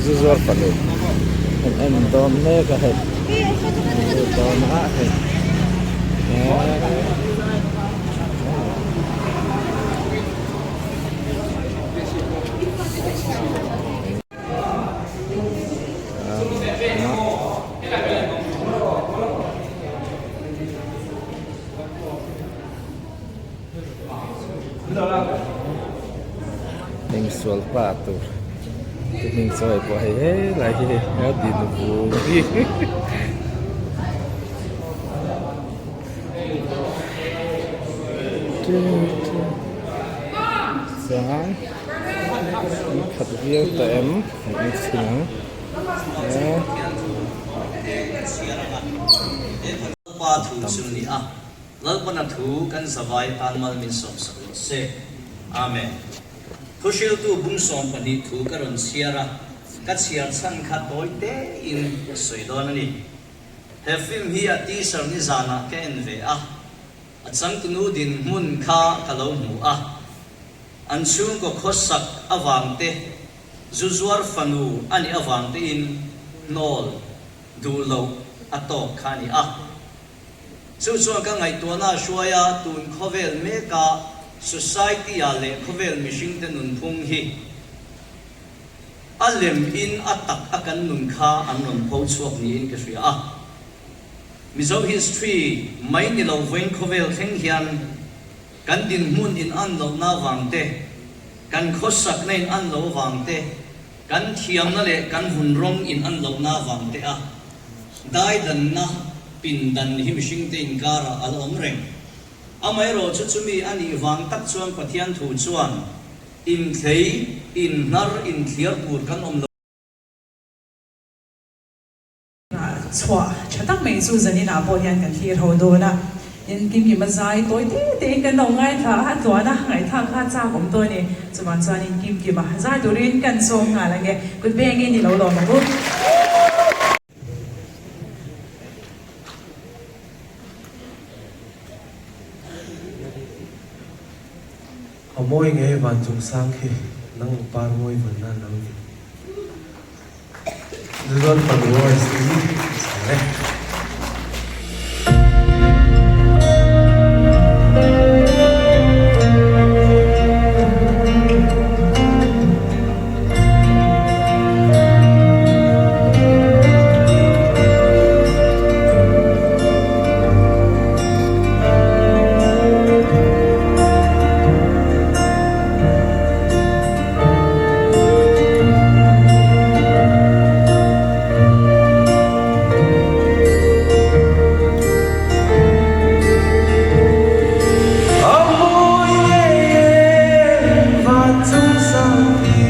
Zu zuar fanu an en dawn mek a hei an en dawn a hei Heng sual pa tur te hming chaw ei pawh hei helai hi hei a din vung hi chuan an khat viau tawh em an chhin ang e. Lalpana thu kan zavai atan mal min sawmsak rawh se. Amen. Thuhriltu bung 12 thu ka rawn chhiar a, ka chhiar chhan kha tawi tein ka sawi dawn a ni. He film hi a teaser nizanah ka en ve a, a changtunu dinhmun kha ka lo hmu a. An chhungkaw khawsak avang te, zu zuar fanu a nih avang tein hnawl duh loh a tawk kha a ni a. Chu chuan ka ngaihtuahna a hruai a, tun khawvel meka society-ah leh khawvel mihringte nunphung hi a lem in a tak a kan nun kha an rawn pho chhuak niin ka hria a. Mizo history mai ni lo vawiin khawvel thleng hian kan dinhmun in an lohna avang te, kan khawsakna in an lo avang te, kan thiamna leh kan vun rawng in an lohna avang te a Daidanna pindan hi mihringte inkarah a la awm reng. Amaherawhchu chumi a nih vang tak chuan Pathian thu chuan inthlei, inhnar, inthliar tur kan awm lo. Chhuah tha tak mai chu zaninah pawh hian kan thlir ho dawn a. Tin, Kimkima zai tawi te tein kan lo ngaithla a, a tluana ngaihthlak kha chak awm tawh a ni. Chuvang chuanin Kimkima zai turin kan sawm nghal ange. Kut bengin i lo lawm ang u. A mawi nge van chung sang khi nang ang par mawi vun nan lo ni. Zuzuan fanu voice hi a sa e. A mawi ngei e van chung sang hi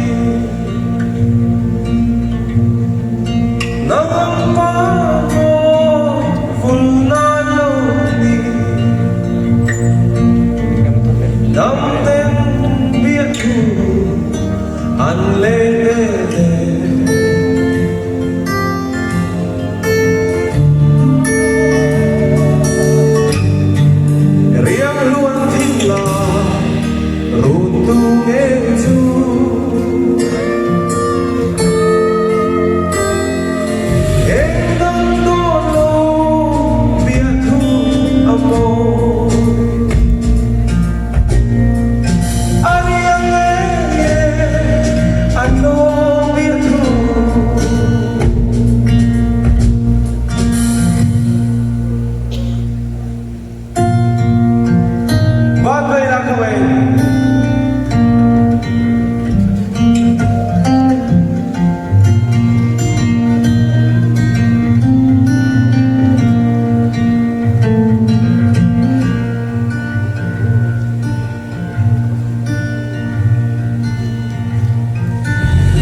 Nang pa mawi vul nan lo ni Dam ten biak thu an leng te te. Riang luan thin la run tu nge chu. Eng dang dawn lo bia thu a mawi. A riang nge nge a tlawm bia thu. Van vei la ka wei.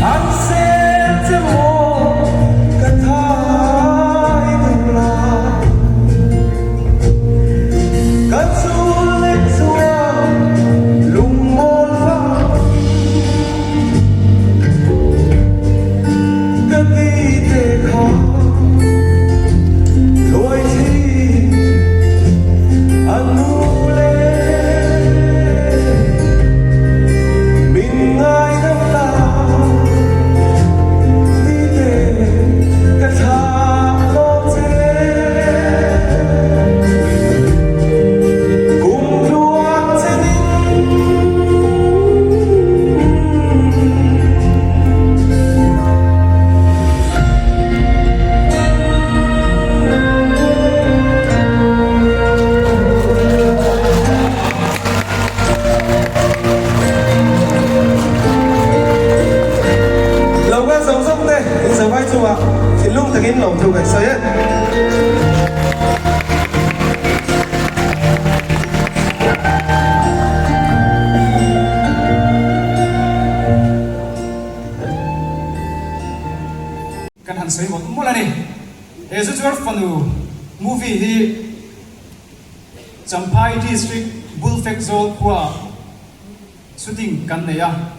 An sel che maw ka thai duh la Ka chul leh chuan lungmawl vang Ka ti te kha luai thin a nu le Min ngai deuh ta. takin lawmthu kan sawi e. Kan han sawi mawlh mawlh a ni. He Zuzuar fanu movie hi Champhai District Bulfek Zawl khuaah shooting kan nei a.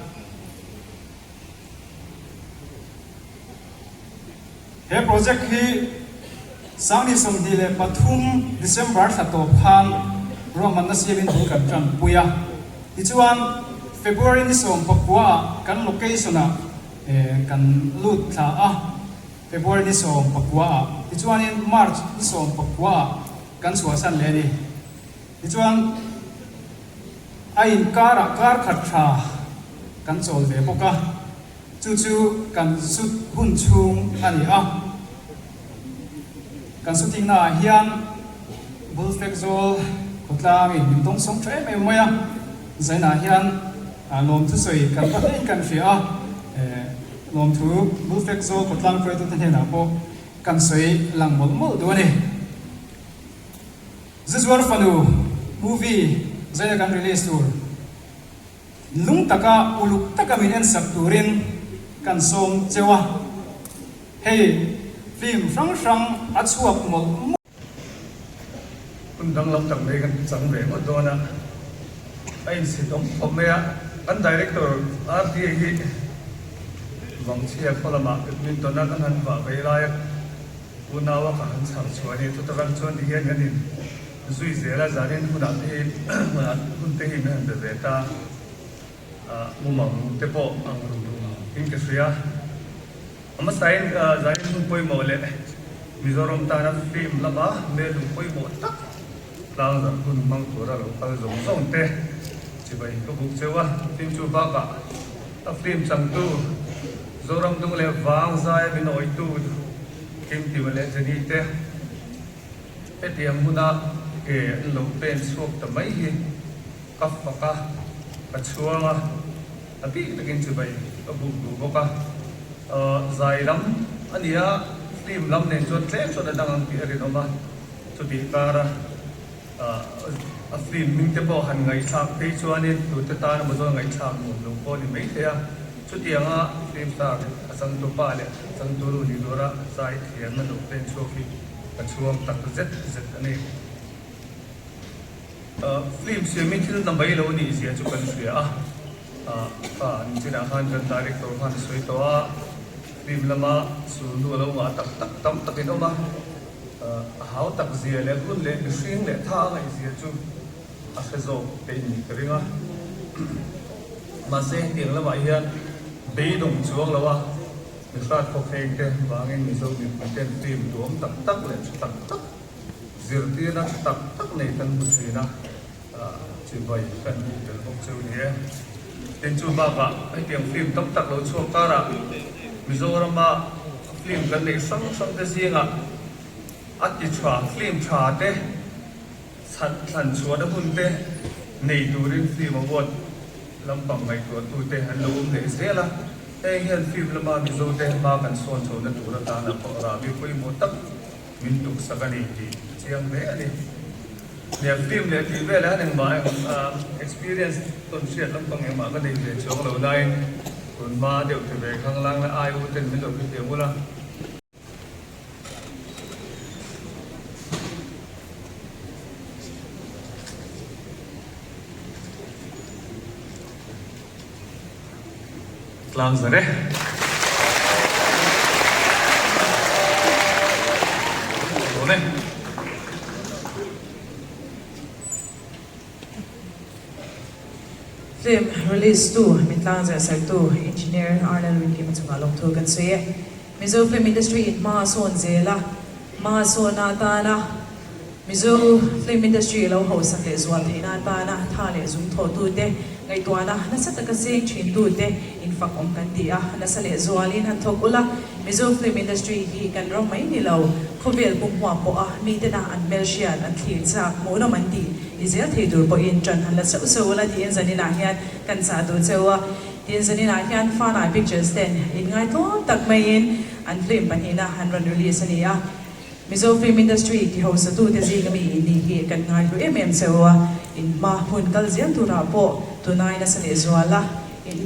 He project hi 2023 December thla tawp khan ruahmanna siamin bul kan tanpui a. Tichuan, February ni 19 ah kan location-ah kan lut thla a, February ni 19 ah. Tichuanin March ni 19 ah kan chhuahsan leh a ni. Tichuan. A inkarah kar khat tha kan chawl ve bawk a, chu chu kan sut hun chhung a ni a. Kan sutingnaah hian Bulfek zawl khawtlangin min dawngsawng tha em em mai a, zainah hian lawmthu sawi kan va hlein kan hria a, lawmthu Bulfek zawl khawtlang hruaitute hnenah pawh kan sawi lang mawlh mawlh duh a ni. Zuzuar fanu movie zaina kan release tur lung taka uluk taka min en sak turin kan sawm cheu a, hei film hrang hrang a chhuak mawlh mawlh. Hun danglam tak mai kan chang ve ngawt dawn a, a insit awm khawp mai a, kan director RDA hi Vangchhia khaw lamah badminton a kan han vah vei lai a, Unaua ka han chhar chhuah a ni. Chutah chuan ti hian kan in zui zel a, zanin hunah te hi hunah hun te hi min han be ve ta a, mumang te pawh ang rum rum in ka hria. A hmasain zanin hun pawimawh leh Mizoram tana film lama hmelung pawimawh tak tlangzarh hun hmang tura lo kal zawng zawng te chibai ka buk cheu a, tin chu bakah a film changtu Zoram dung leh vang zaia min awitu Kimkima leh Jenny te hetiang hmuna ke an lo pen chhuak ta mai hi ka fak a, ka chhuang a, a bik takin chibai ka buk duh bawk a. Zai lam a ni a, film lam nen chuan tlem chuan a dang ang tih a rinawm a, chutih kara A film hming te pawh han ngaihthlak phei chuanin tute tan emaw chuan ngaihthlak nuam lo pawh a ni maithei a. Chutianga film star a changtu pa leh a changtu nu nih tura zai thiam a lo pen chhuak hi ka chhuang tak zet zet a ni. Film siamin thil na mai lo nih zia chu kan hria a. Kha nichinah khan kan director khan a sawi tawh a, film lama sulhnu a lo ngah tak tak tam takin awm a. A hau tak zia leh hun leh mihring leh tha a ngaih zia chu a hre zawk te in nih ka ring a. Mahse hetiang lamah hian beidawng chuang lo a, mihrat khawkheng te vangin Mizo mipui ten film duam tak tak leh tha tak tak, zirtirna tha tak tak nei kan hmu thin a, chibai kan hmuh tel bawk cheu ni e. Tin chu bakah hetiang film tam tak lo chhuak karah Mizorama Film kan neih hrang hrang te zingah a ti tha film tha te chhan thlan chhuahna hun te nei turin film award lampang ngaihtuah tu te an lo awm leh zel a, heng hian film lama Mizo te hma kan sawn chhohna tur atana pawh rahbi pawimawh tak min tuksak a ni tih a chiang hle a ni. Nia film leh tih velah hian engmah experience tawn hriat lampang engmah ka nei ve chuang lo nain tun hma deuh ti ve khang lang la ai u ten min lo hrethiam ula. Tlang zar e. Dawn e. Film release tu min tlang zar sak tu Engineer Arnold Rinkim a chungah lawmthu kan sawi e. Mizo film industry in hma a sawn zel a, hma a sawn atana Mizo film industry lo hausak leh zual theihna atana tha leh zum thawhtute ngaihtuahna nasa taka cheng thintute infak awm kan ti a, nasa leh zualin han thawk ula, Mizo film industry hi kan ram mai ni lo, khawvel pum huam pawha mitena an hmelhriat an thlir chak hmuhnawm an tih i zel thei tur pawhin ṭan han la cheuh cheuh ula tiin zaninah hian kan chah duh cheu a, tin zaninah hian Fanai Pictures ten inngaitlawn tak maiin. An film pahnihna an rawn release a ni a. Mizo film industry ti hosatute zinga mi in nih hi kan ngaihlu em em che u a, in hma hun kal zel turah pawh tunai nasa leh zual a, in.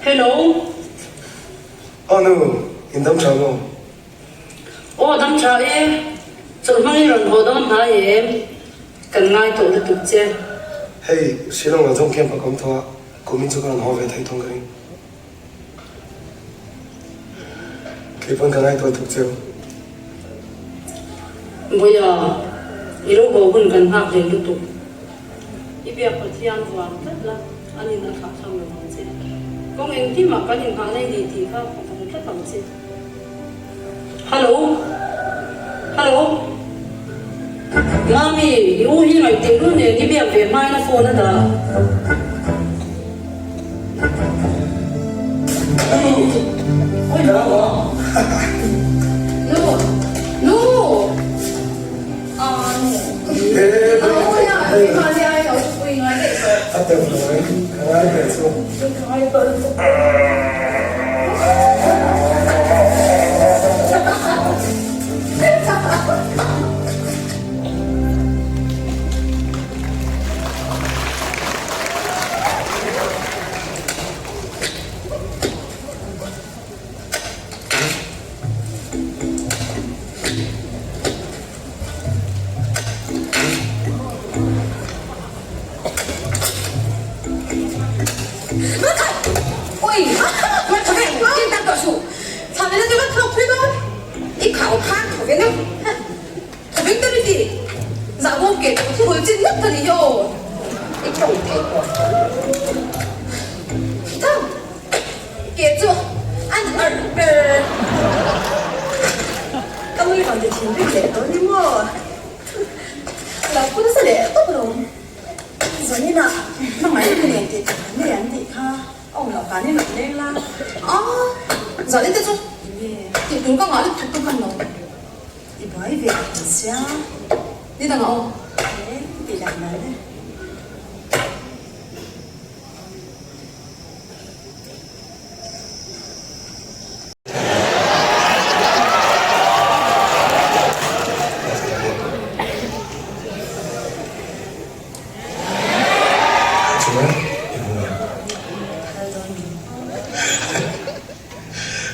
Hello. Aw nu, in dam tha maw? Aw dam tha e, chawlh hmangin rawn haw dawn hnai em? Kan ngai tawh lutuk che. Hei, Shillong ah zawng camp a kawm tawh a, kumin chu ka rawn haw ve thei thung ka ring. Kei pawn ka ngai tawh lutuk cheu. Vawiah, i lo haw hun kan nghak hlel lutuk. I biak Pathian vuan tlat la, an in a thlah tham lo ang che. Kawng engkimah kan inghah nei ni tih kha ka vawng tlat ang che. Hello? Hello? Mami, i u hi ngaih teh lul nen i biak ve hmain a phone a dah. Nu! Nu!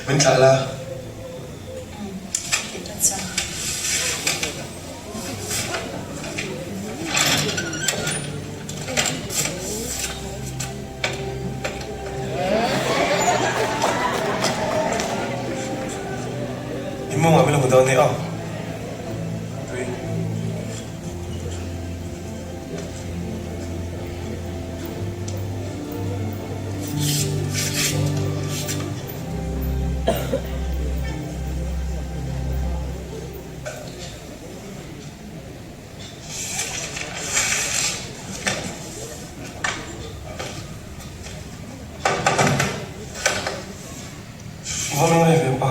Min thlah la. I mawngah min lo hmu dawn nia aw. Tui. Va meng rei ve pa.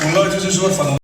Tunlai chu chu zuar fanu.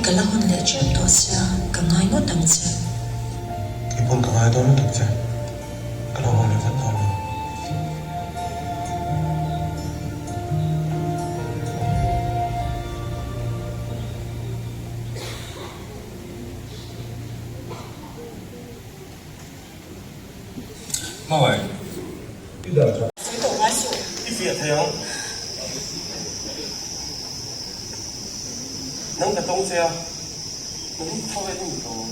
ka la hawn leh tep tawh sia, ka ngai ngawt ang che. Kei pawn ka ngai dawn lutuk che, ka lo haw leh vat dawn lo. Hmangaih, i dah tha. Sawi tawh ngai suh. I fiah thei ang. Nang ka tawng che a, nang hi tho vel i ni tawh.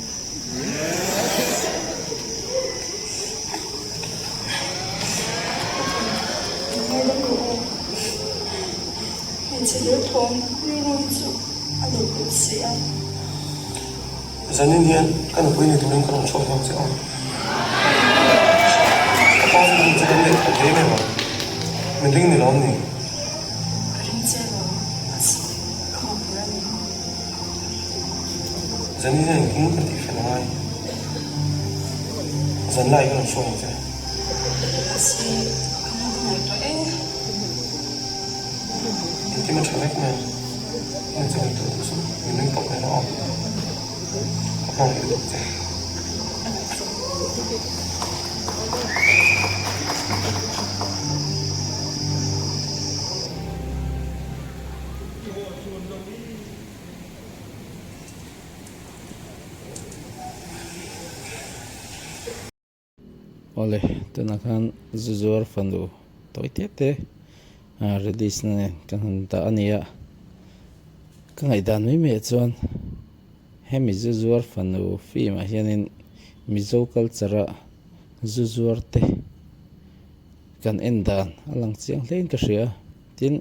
Ka ngaidam rawh aw. Hmeichhe derthawng rilru hi chu a lo kut si a. Zanin hian ka nupui ni turin ka rawn chhuak zawk che aw. Ka pa chu chu kan neih khat em em ang. Min ring ni lawm ni? Ka ring che lo, mahse ka haw tur a ni. Zanin hian engtin ka tih fel angai? Zan lai ka rawn chhuak ang che. Mahse ka hma ka ngaihtuah e. Engkim a tha vek mai a. Heng chu ngaihtuah duh suh, min ring tawp mai rawh aw. Ka hmangaih lutuk che. Awle tunah khan zu zuar fanu tawi tep te release na nen kan han dah a ni a ka ngaihdan mai mai ah chuan hemi zu zuar fanu film ah hianin mizo culture a zu zuar te kan en dan a lang chiang hle in ka hria tin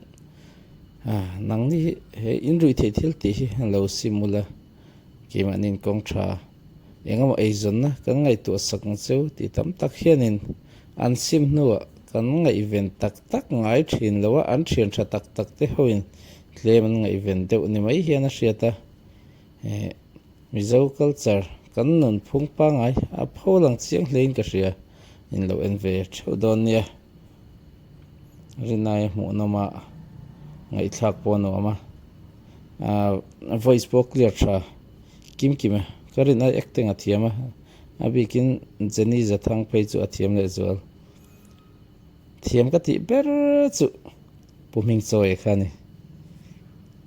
nangni hi he in ruih theih thil tih hi an lo sim ula keimahni kawng tha. Engemaw eizawnna kan ngaihtuah sak ang cheu tih tam tak hianin an sim hnuah kan ngaihven tak tak ngai thin lo a, an thian tha tak tak te hoin tlem an ngaihven deuh ni mai hian a hriat a. Mizo culture kan nunphung pangai a pho lang chiang hlein ka hria, in lo en ve theuh dawn nia. Rinai a hmuhnawm a, ngaihthlak pawh a nuam a, voice pawh clear tha. Kim Kim a, ka rin ai acting a thiam a, a bikin Jenny Zathang phei chu a thiam leh zual. Thiam ka tih ber chu Pu Hmingchawi kha a ni.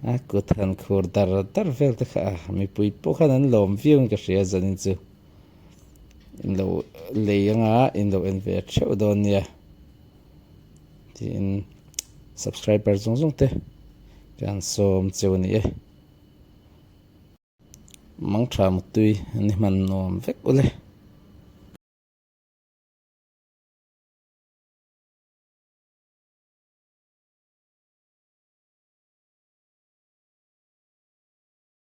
A kut han khur dar dar vel te kha a, mipui pawh khan an lawm viau in ka hria zanin chu. In lo lei anga in lo en ve theuh dawn nia tiin subscriber zawng zawng te kan sawm cheu a ni e. Mangtha mutui ni hman nuam vek ule.